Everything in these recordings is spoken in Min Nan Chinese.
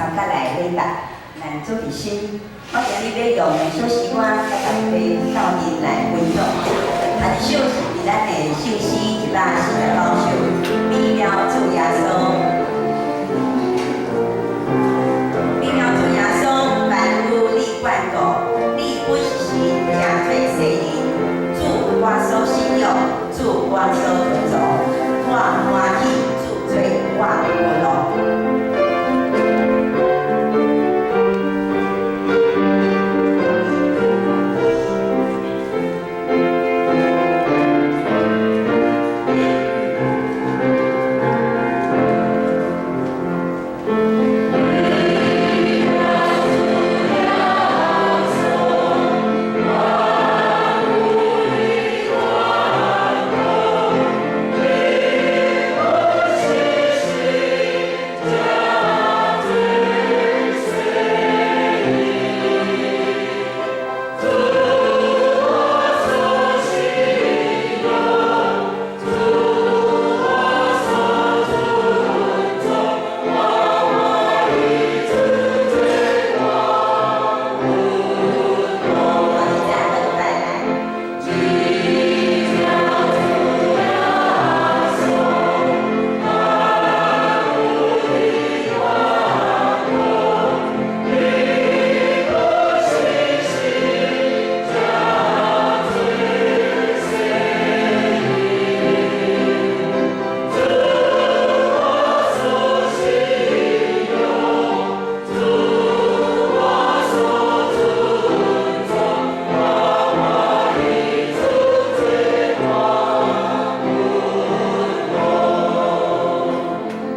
參加來禮拜，咱做熱心。我今日欲用的小詩歌，佮大家鬥陣來分享。啊，這首是佇咱的聖詩149首，美妙主耶穌。美妙主耶穌，萬有你眷顧，你本是神，成做世人，主我所信仰，主我所尊崇，我歡喜主做我的君王。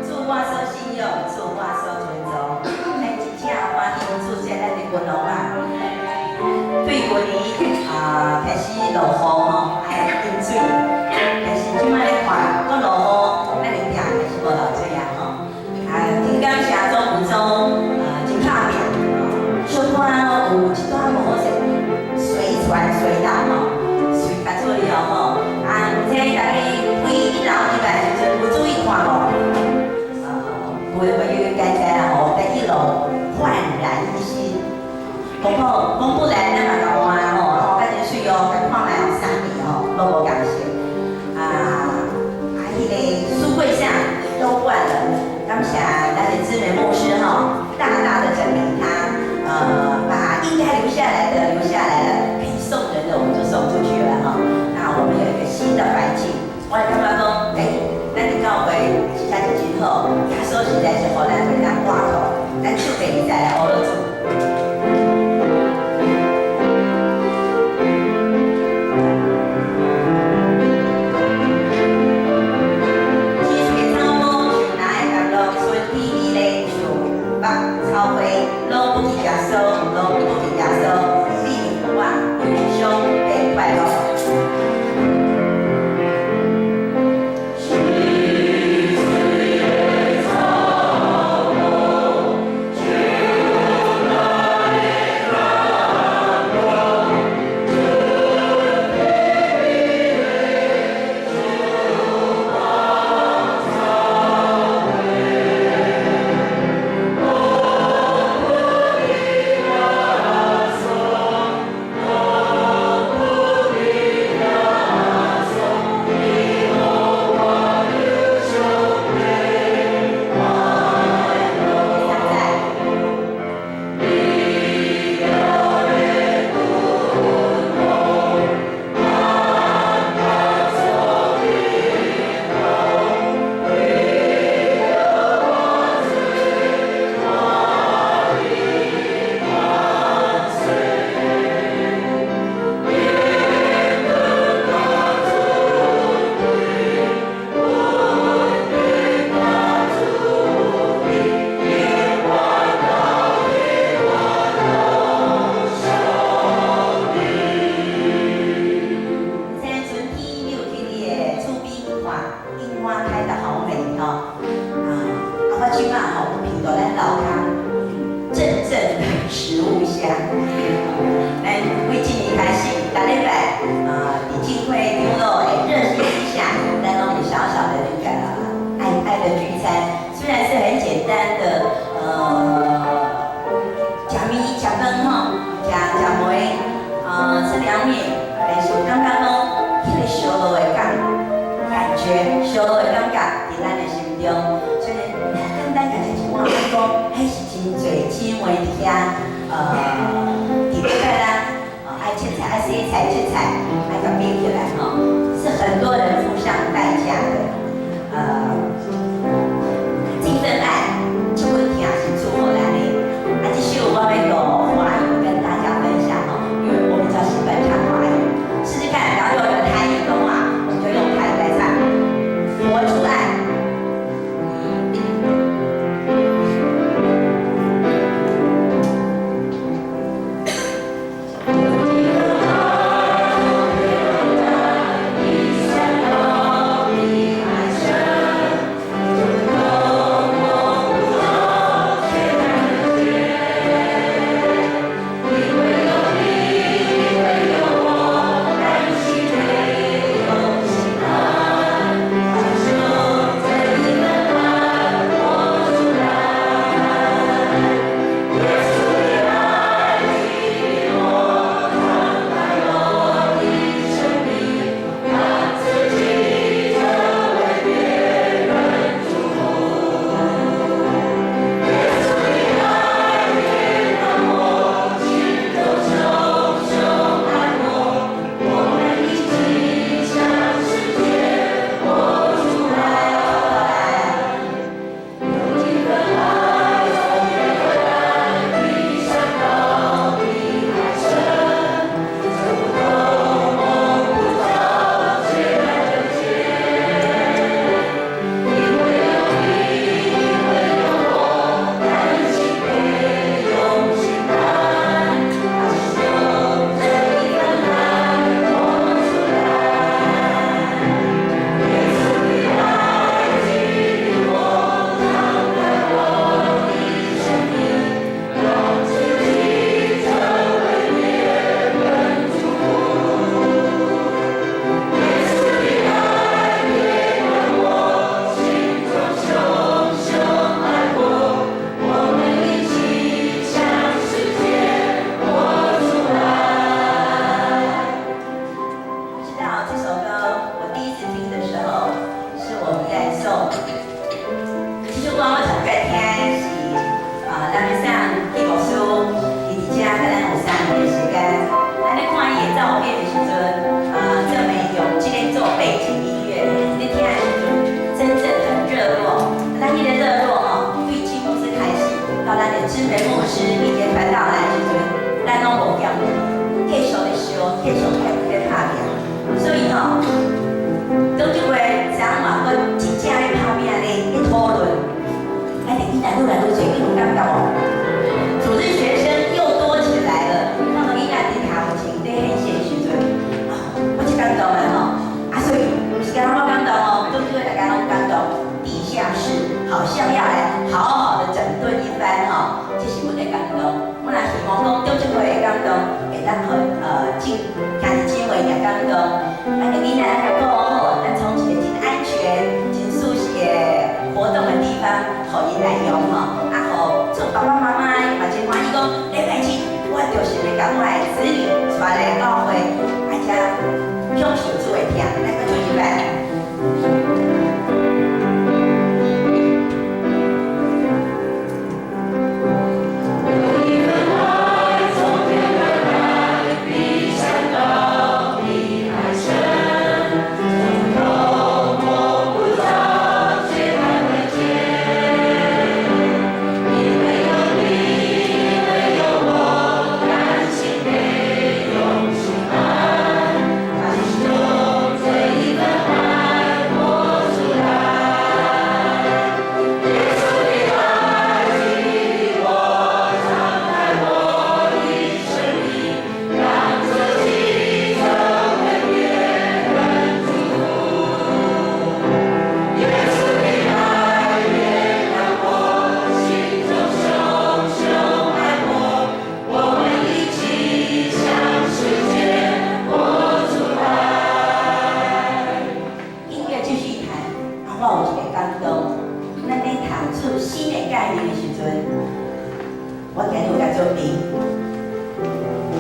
主我所信仰，主我所尊崇，咱真正歡喜主做咱的君王啊！對舊年啊開始落雨吼，愛淹水，但是這擺咧看，閣落雨，咱的店還是無漏水啊吼。啊，真感謝總務組啊，真拍拚，小可有一段無好勢，隨傳隨到吼，隨甲處理哦吼。啊，毋知大家規一樓入來時陣有注意看無？有的朋友應該知啦吼，佇一樓煥然一新。講好，講不然咱嘛共換吼，換真媠哦，共看覓哦，三年吼，攏無仝色。啊啊，彼个書櫃上都換了，感謝咱的知名牧師吼，大大的整理它，把應該留下來的留下來了，可以送人的我們就送出去了哈。那我們有一個新的環境，我感覺講，欸，咱的教會實在是真好，耶穌實在是予咱會當倚靠，咱手第二再來學落主。紫翠草木，樹林的甘露，春天美麗，樹木草花，攏不記耶穌，攏不記耶穌，你我憂傷變快樂。現在春天，你有去你的厝邊看櫻花開得好美吼！啊，我這擺吼有聞到咱樓跤陣陣的食物香。咱為今年開始，逐禮拜啊，佇浸會長老的熱心之下，咱攏有小小的那個愛愛的聚餐，雖然是很簡單的，覺、燒的感覺佇咱的心中。所以簡單共一句話講，彼是真濟姊妹佇遐，佇咧咱，愛切菜、愛洗菜、切菜，愛共變起來吼，是很多人付上代價的。這份愛，這份疼是主予咱的。啊，這首我欲用華語跟大家分享吼，因為我比較喜歡唱華語，試試看，然後有台語的話，我們就用台語來唱，活出愛。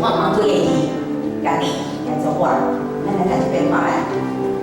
我問幾個字，共你來做我，咱來讀一遍看覓。